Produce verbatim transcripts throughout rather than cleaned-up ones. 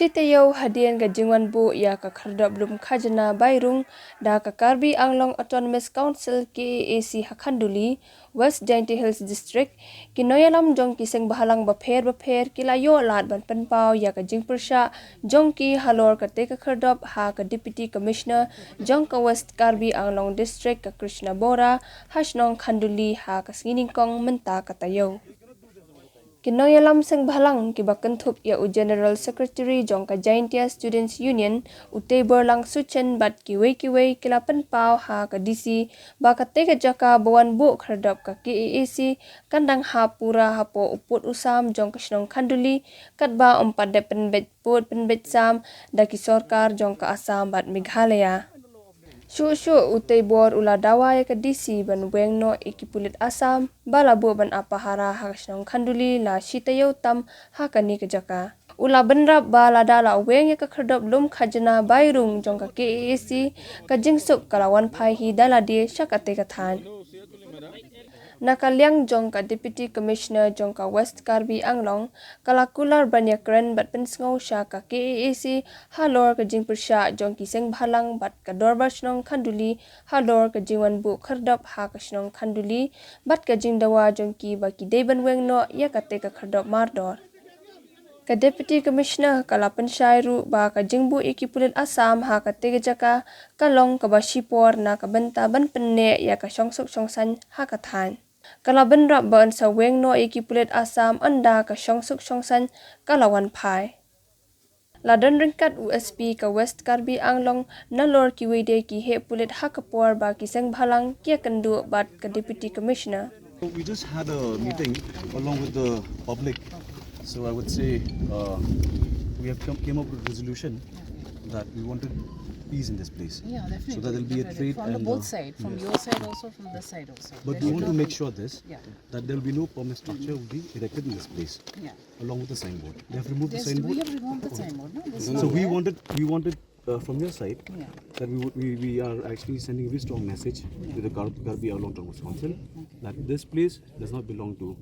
Te taïew hadien ka jingwan buh ïa ka khyrdop lum khajna Bairung da ka Karbi Anglong Autonomous Council K A A C ha Khanduli, West Jaintia Hills District, ki nongïalam jong ki seng bhalang bapher bapher ki la ïoh lad ban pynpaw ïa ka jingpyrshah jong ki halor kata ka khyrdop ha ka Deputy Commissioner jong ka West Karbi Anglong District, ka Krishna Bora, ha shnong Khanduli ha ka sngi Nyngkong mynta ka taïew. Ki nongïalam seng bhalang kiba kynthup ïa u General Secretary jong ka Jaintia Students Union, u Teiborlang Suchen, bad kiwei kiwei ki la pynpaw ha ka D C ba kata ka jaka ba wan buh khyrdop ka K A A C kan dang hap pura hapoh u pud u sam jong ka shnong Khanduli, katba ym pat dep pynbeit pud pynbeit sam da ki sorkar jong ka Assam bad Meghalaya. Shuh shuh u Teibor u la dawa ïa ka D C ban weng noh ïa ki pulit Assam ba la buh ban ap pahara ha ka shnong Khanduli la shi taïew tam ha kane ka jaka. U la bynrap ba lada la weng ïa ka khyrdop lum khajna Bairung jong ka K A A C, ka jingsuk ka la wan phai hi da lade sha kata ka thaiñ. Na ka liang jong ka Deputy Commissioner jong ka West Karbi Anglong, ka la kular ban ïakren bad pynsngew sha ka K A A C halor ka jingpyrshah jong ki seng bhalang bad ka Dorbar Shnong Khanduli halor ka jingwan buh khyrdop ha ka shnong Khanduli bad ka jingdawa jong ki ba ki dei ban weng noh ïa kata ka khyrdop mardor. Ka Deputy Commissioner ka la pynshai ruh ba ka jingbuh ïa ki pulit Assam ha kata ka jaka ka long kaba shipor na ka bynta ban pynneh ïa ka shongsuk shongsaiñ ha ka thaiñ. Ka la bynrap ba yn sa weng noh ïa ki pulit Assam ynda ka shongsuk shongsaiñ ka la wan phai. La don ryngkat u S P ka West Karbi Anglong nalor kiwei de ki heh pulit ha ka por ba ki seng bhalang ki ïakynduh bad ka Deputy Commissioner. So we just had a meeting along with the public. So I would say, uh, we have come, came up with a resolution that we wanted peace in this place. Yeah, definitely. So that there'll be a definitely. Trade from the and, both uh, side, from yes. Your side also, from this side also. But there we should want to not make be sure this, yeah. That there'll be no permanent structure will be erected in this place. Yeah. Along with the signboard. They have removed the signboard. Yes, we have removed the signboard, no? This is not there. So we wanted, we wanted uh, from your side, yeah, that we, would- we we are actually sending a very strong message, yeah, to the Kar- Karbi Anglong Autonomous Council, okay, that this place does not belong to.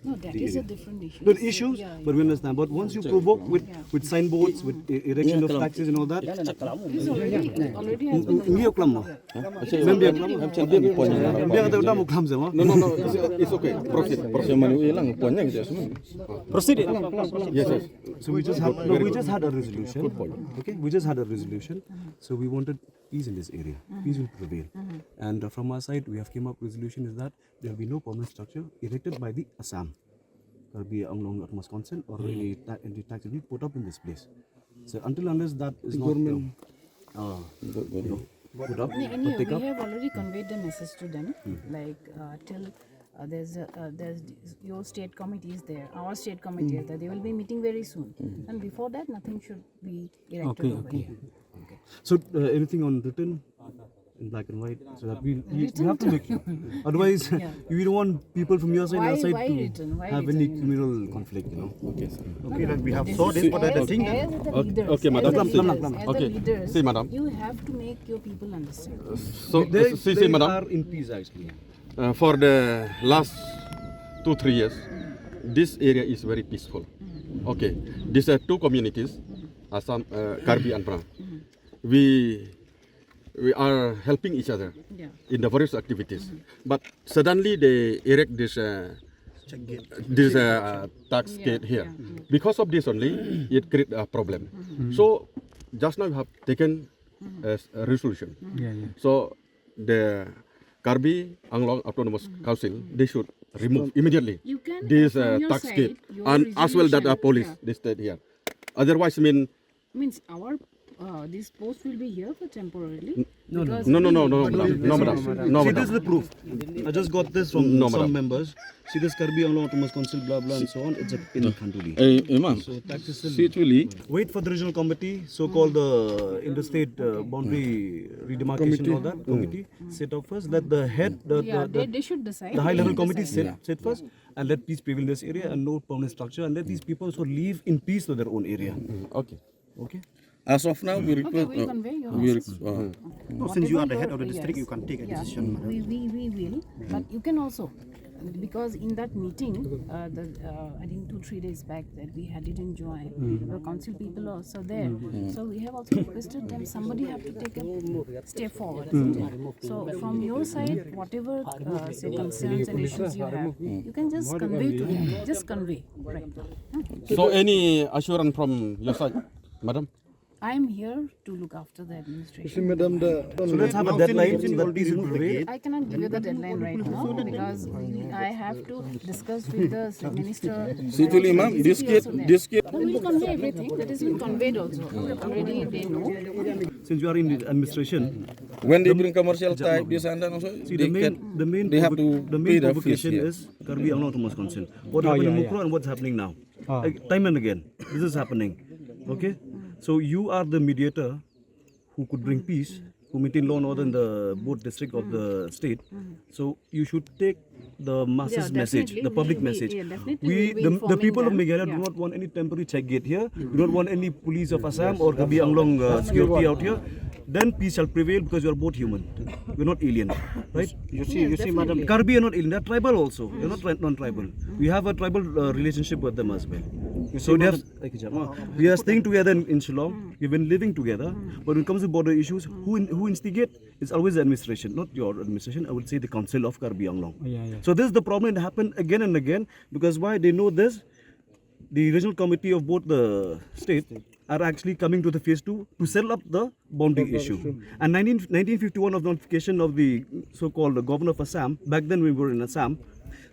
No, that the is a area. Different issue. No, the issues, yeah, but we understand. But once you provoke with, yeah, with signboards, with e- erection of taxis and all that, it's already already has been. Ngi klam ma. Mem bia klam. Mem bia kata udah mau klam sama. No, no, no. It's, it's okay. Proceed. Proceed. Proceed. Yes, yes. So we just had, no, we just had a resolution. Good point. Okay, we just had a resolution. So we wanted peace in this area. Peace will prevail. And uh, from our side, we have came up resolution is that there will be no permanent structure erected by the Assam Karbi Anglong Autonomous Council or any ta- any tax will be put up in this place. So until unless that is not uh, uh, you know, put up, anyway, we have already conveyed the message to them. Like uh, till uh, there's a, uh, there's your state committee is there, our state committee is there. They will be meeting very soon, and before that, nothing should be erected. Okay, over okay. Here. So uh, anything on written in black and white, so that we we, we have to make sure. Otherwise, yeah, we don't want people from your side and our side to have any communal conflict, you know. Okay, sir. Okay, like we have saw this, but at the same time, okay, madam. Okay, see, madam. You have to make your people understand. So they, see, madam, are in peace actually. Uh, for the last two three years, this area is very peaceful. Okay, these are two communities, Assam, uh, Karbi and Brang. We we are helping each other, yeah, in the various activities. But suddenly they erect this uh, this uh, tax gate here. Because of this only, it create a problem. So just now we have taken a, a resolution. Yeah, yeah. So the Karbi Anglong Autonomous Council, they should remove immediately this uh, tax gate and as well that uh, police they stayed here. Otherwise, I mean, means our uh, this post will be here for temporarily. No, no, no, no, no, madam. No, madam. No, madam. See, this is the proof. I just got this from some members. See this Karbi Anglong Autonomous Council, blah blah, and so on. It's a, in Khanduli. Eh, eh, ma'am. So tax is still. See, actually, wait for the regional committee, so-called the interstate uh, boundary redemarcation, all that committee. Sit up first. Let the head, the, yeah, the, they, the, they should decide. The high level committee sit, sit first, and let peace prevail in this area and no permanent structure, and let these people also live in peace to their own area. Okay. Okay. As of now, we request. Okay, we uh, convey your we request. Uh, no, since you are the head of the district, you can take a decision. We, we, we will, but you can also Because in that meeting, uh, the, uh, I think two, three days back that we had it in Jowai, the council people are also there. So we have also requested them, somebody have to take a step forward. So from your side, whatever, uh, say, concerns and issues you have, you can just convey to them. Just convey right now. So any assurance from your side, madam? I am here to look after the administration. See, madam, the So let's have a deadline so that these will prevail. I cannot give you the deadline right now because I have to discuss with the minister. Actually, ma'am, this gate, this gate. No, we'll convey everything. That has been conveyed also. Already they know. Since you are in the administration, When they bring commercial type, this and that also, see they the main can, the main they have provo- to the pay main the fees provocation here. Is Karbi Anglong Autonomous Council. What happened in Mukroh and what's happening now? Uh, time and again, this is happening. Okay, so you are the mediator who could bring peace, who maintain law and order in the both district of the state. So you should take the masses Yeah, message, definitely. The public We- we- message. yeah, definitely We, we'll be the, the informing people of them. Meghalaya Yeah. Do not want any temporary check gate here. We don't want any police of Assam or Karbi Anglong uh, security out here. Then peace shall prevail because you are both human. We're not alien, right? You see, you see, madam. Karbi are not alien. They're tribal also. They're not tri- non-tribal. We have a tribal uh, relationship with them as well. So they have. We are staying together in, in Shillong. We've been living together. But when it comes to border issues, who in, who instigate? It's always the administration, not your administration. I would say the Council of Karbi Anglong. Yeah, yeah. So this is the problem that happened again and again because why they know this, the regional committee of both the state are actually coming to the phase two to settle up the boundary issue. And nineteen, nineteen fifty-one of notification of the so-called governor of Assam, back then we were in Assam,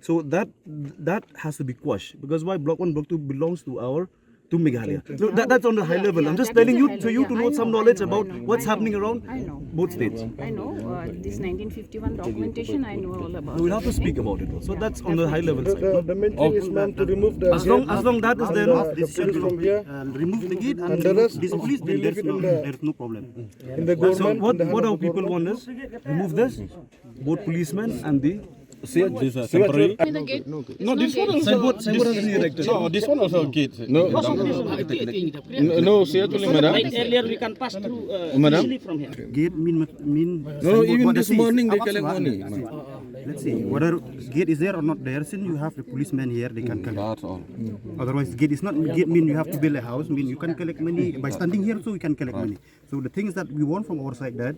so that that has to be quashed because why block one, block two belongs to our to Meghalaya. So that, that's on the high level. I'm just telling you so you to know some knowledge about what's happening around both states. I know uh, this nineteen fifty-one documentation. I know all about. We'll have to speak about it. So that's on the high level side. The, the main thing is, ma'am, to remove the As long as long that is there, no? The police from here. Uh, remove the gate and, And the rest, this police, we then leave there's it no, in the- there's no problem. In the So government, what in the what our house of people government. Want is remove this, both policemen and the See, this is temporary. The gate. No, this one also. Signboard, signboard has been erected. No, this one also gate. No, no, no, see, actually, madam. Earlier we can pass through uh, Madam? Easily from here. Gate mean mean. No, no, even this morning they collect money. Let's see whether gate is there or not there. Since you have the policemen here, they can collect. That's all. Otherwise, gate is not gate mean you have to build a house. Mean you can collect money by standing here, so you can collect money. So the things that we want from our side that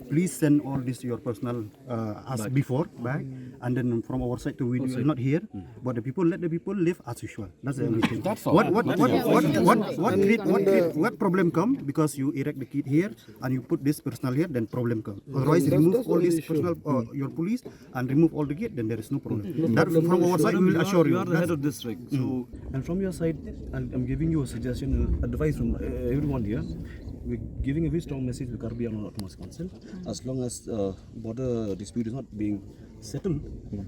please send all this your personal uh, as before back, and then from our side too we are not here, but the people let the people live as usual. That's the only thing. That's all. What what what what what what create what create what problem come because you erect the gate here and you put this personal here, then problem come. Otherwise, remove all this personal uh, your police and remove all the gate, then there is no problem. That from our side we will assure You you. Are the head of district, so and from your side, and I'm giving you a suggestion and advice from uh, everyone here. We're giving a very strong message to Karbi Anglong Autonomous Council. As long as uh, border dispute is not being settled,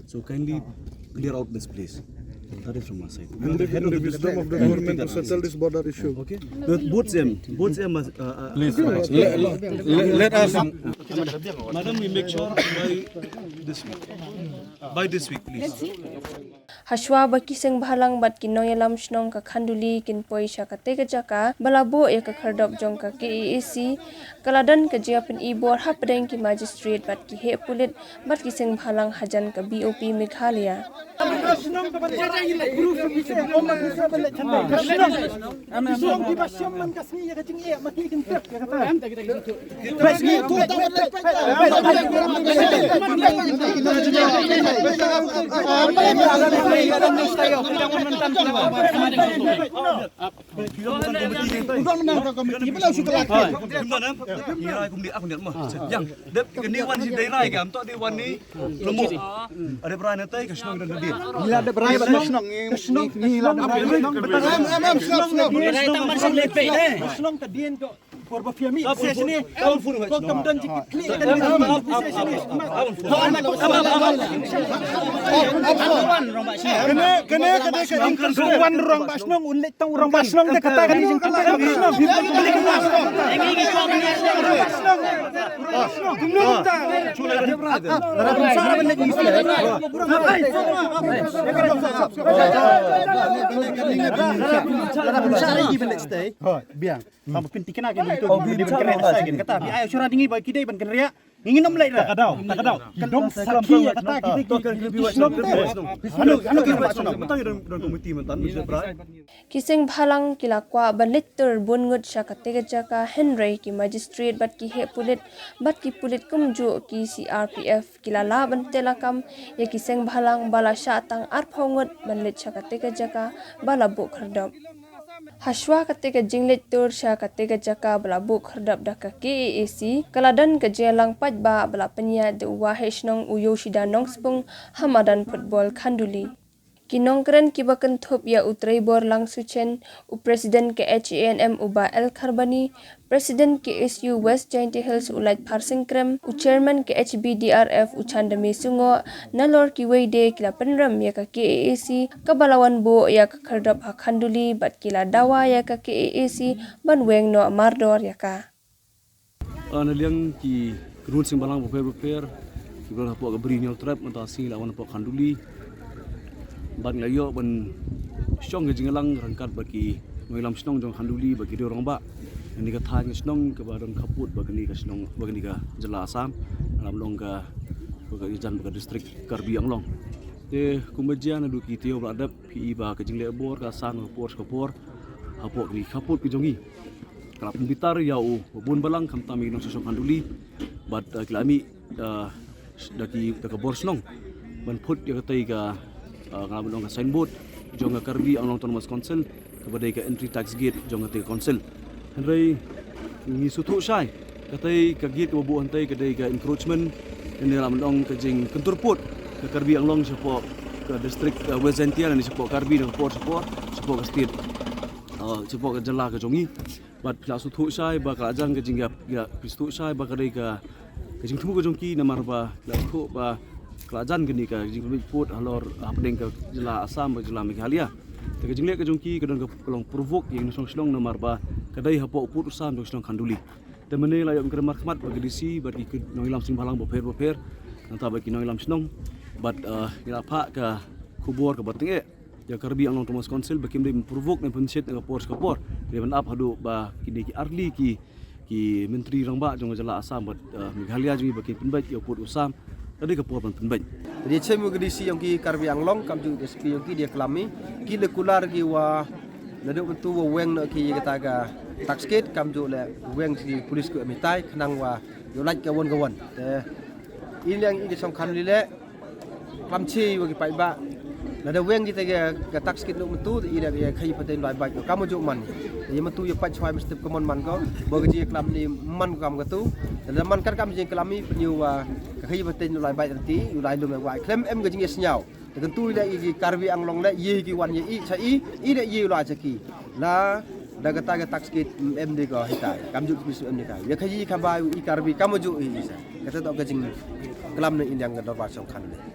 so kindly clear out this place. That is from my side. You are the head of the district. Of the government to settle this border issue. Okay. The both M, both M. Uh, uh, Please, let, let, let us. Madam, we make sure by this week. By this week, please. Hashwa ba ki seng bhalang bad ki nongïalam shnong ka Khanduli kin poi sha kata ka jaka ba la buh ïa ka khyrdop jong ka K A A C, ka la don ka jingpyni bor hapdeng ki magistrate bad ki heh pulit bad ki seng bhalang hajan ka B O P Meghalaya. Kane kane kane ka wan rong ba shnong un lek tang rong ba shnong de kata kane jing kata ka shnong. Biang. Pyntikna ke bitu. Kata bi ai shura dingi ba kidei ban kynriah. Ngi ngin ym leh ra. Taka daw, taka daw. Ki dong sakhi ïa kata ki dei ki shnong. Hano, hano ki ba shnong. Mynta ki don, don komiti mynta, Mister Brai. Ki seng bhalang ki la kwah ban leit tur bun ngut sha katei ka jaka, hynrei ki magistrate bad ki heh pulit bad ki pulit kumjuh ki C R P F ki la lah ban teh lakam ïa ki seng bhalang ba la shah tang arphew ngut ban leit sha katei ka jaka ba la buh khyrdop. Hashwa katei ka jingleit tur sha katei ka jaka ba la buh khyrdop da ka K A A C, ka la don ka jingïalang paidbah ba la pynïaid da u waheh shnong u Yoshida Nongspung ha madan football Khanduli. Ki nongkren kiba kynthup ïa u Treibor Langsuchen, u president ka H A N M u Bah L Kharbani, president K S U West Jaintia Hills u Laitpharsing Krem, u chairman ka H B D R F u Chandame Sungoh, nalor kiwei de ki la pynrem ïa ka K A A C kaba la wan buh ïa ka khyrdop ha Khanduli bad ki la dawa ïa ka K A A C ban weng noh mardor ïa ka. Ah, na liang ki kynhun seng bhalang bapher bapher kiba don hapoh ka Bri Hynñiewtrep mynta ka sngi la wan hapoh Khanduli. Bad ngi la ïoh ban shong ka jingïalang ryngkat bad ki nongïalam shnong jong Khanduli bad ki dei rangbah. Kane ka thaiñ ka shnong kaba don khappud bad kane ka shnong bad kane ka jylla Assam. Lam long ka, ka jan bad ka district Karbi Anglong. Te kumba jia naduh ki taïew ba la dep phi i ba ka jingleh bor ka san ka por sha ka por. Hapoh kane khappud ka jong ngi. Ka la pynbitar ïa u bun balang khamtam ïa ki nongshong shnong Khanduli. Bad, eh, ki la mih, eh, da ki, da ka bor shnong ban phut ïa katei ka, eh, nga la ban ong ka signboard jong ka Karbi Anglong Autonomous Council kaba dei ka entry tax gate jong katei ka council. Hynrei ngi sngewthuh shai katei ka gate kaba buh hangtei ka dei ka encroachment, ne la ban ong ka jingkyntur pud ka Karbi Anglong shapoh ka district, eh, West Jaintia ne shapoh Karbi ne shapoh, shapoh, shapoh ka state, eh, shapoh ka jylla ka jong ngi. Bad phi la sngewthuh shai ba ka la jan ka jingïap, ïa, phi sngewthuh shai ba ka dei ka, ka jingthmu ka jong ki namar ba phi la sngewthuh ba ka la jan kane ka jingpynbeit pud halor hapdeng ka jylla Assam bad jylla Meghalaya. Te ka jingleh ka jong ki ka don ka long provoke ïa ki nongshong shnong namar ba ka dei hapoh u pud u sam jong shnong Khanduli. Te mynne la ïoh ban kren markhmat bad ka D C bad ki nongïalam seng bhalang bapher bapher, nangta bad ki nongïalam shnong bad, eh, ngi la phah ka khubor kaba tyngeh ïa Karbi Anglong Autonomous Council ba kim dei ban provoke ne pynshet na ka por sha ka por. Dei ban ap haduh ba kine ki arli ki, ki myntri rangbah jong ka jylla Assam bad, eh, Meghalaya jong ngi ba kin pynbeit ïa u pud u sam. Ka dei ka por ban pynbeit. Dei chem ka D C jong ki Karbi Anglong kamjooh ka S P jong ki dei klam i ki la kular ki wa naduh mynta wa weng noh ki kata ka tax gate kamjooh leh weng ki police ki em hitai khnang wa ïoh lait ka wan ka wan. Te i liang i ka shong Khanduli leh klam chi wa ki paidbah. Lada weng kita ka, ka tax gate noh mynta i da ka khaïi pateng lai bait ka mo jooh man. Ïa mynta ïa pait chwai mesti ka mon man ko. Ba ka jingklam ni man ko kam ka tu. Lada man kat kam jingklam i pynïoh wa ka khaïi pateng lai bait ti u lai lum wa khlem em ka jingïasnyaw. Te kyntu leh ïa ki Karbi Anglong leh ïa ki wan ïa i cha i i leh ïa u la cha ki. La da kata ka tax gate em de ko hitai. Kamjooh ki em de ka. Ïa khaïi khabai i Karbi kam jooh i sa. Kata to ka jingklam ni i liang ka dorbar shong Khanduli.